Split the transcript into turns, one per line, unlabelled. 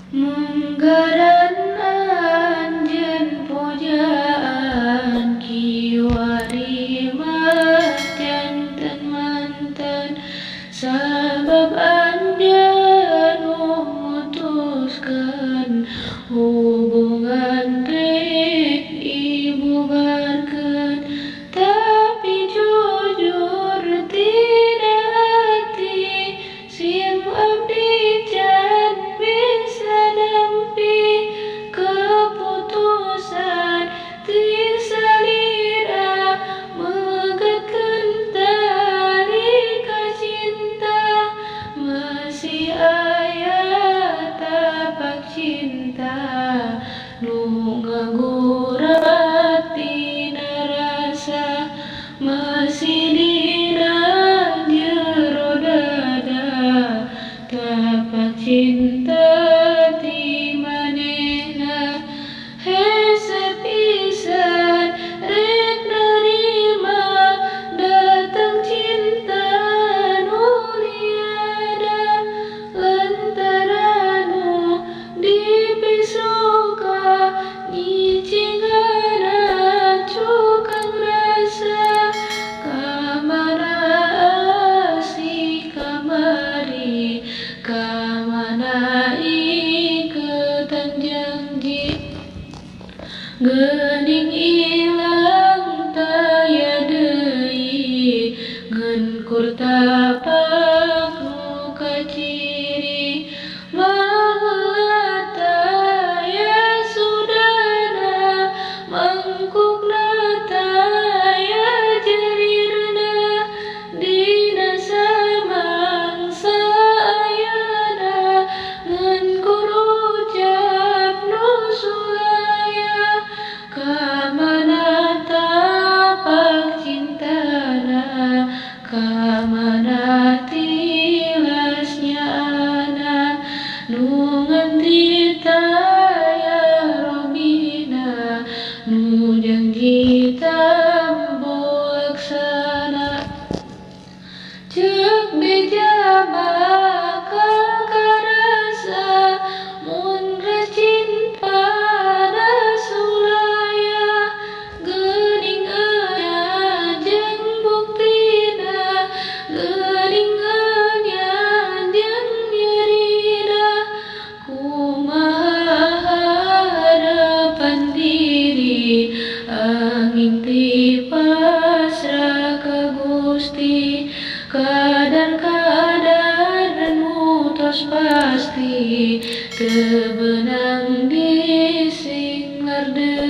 Munggaran anjeun pujaan kiwari mah janten mantan sabab anjeun memutuskan hubungan rek ibubarkeun tapi jujur tina hati sim abdi can bisa nampi keputusan ti salira megatkeun tali ka cinta masih aya tapak cinta nu ngagurat tina rasa masih dina jero dada tapak cinta ti manehna hese pisan rek narima datang cinta nu liana lantaran nu dipisuka nyicinganna cukang rasa kamana asih kamari kamana iketan janji geuning ilang taya deui ngan kur tapak nu kaciri baheula taya sudana mangkukna taya jerirna dina samangsa ayana ngan kur ucap nu sulaya kamana tapak cintana kamana tilasnya ana nu nganti taya robina nu janji tambo laksana ceuk beja bakal karasa mun cinta na sulaya geuning enya jeung buktina geuning enya jeung nyerina kumaha harapan diri angin ti pasrah ka Gusti kadar-kadar nu tos pasti teu beunang disinglar deui.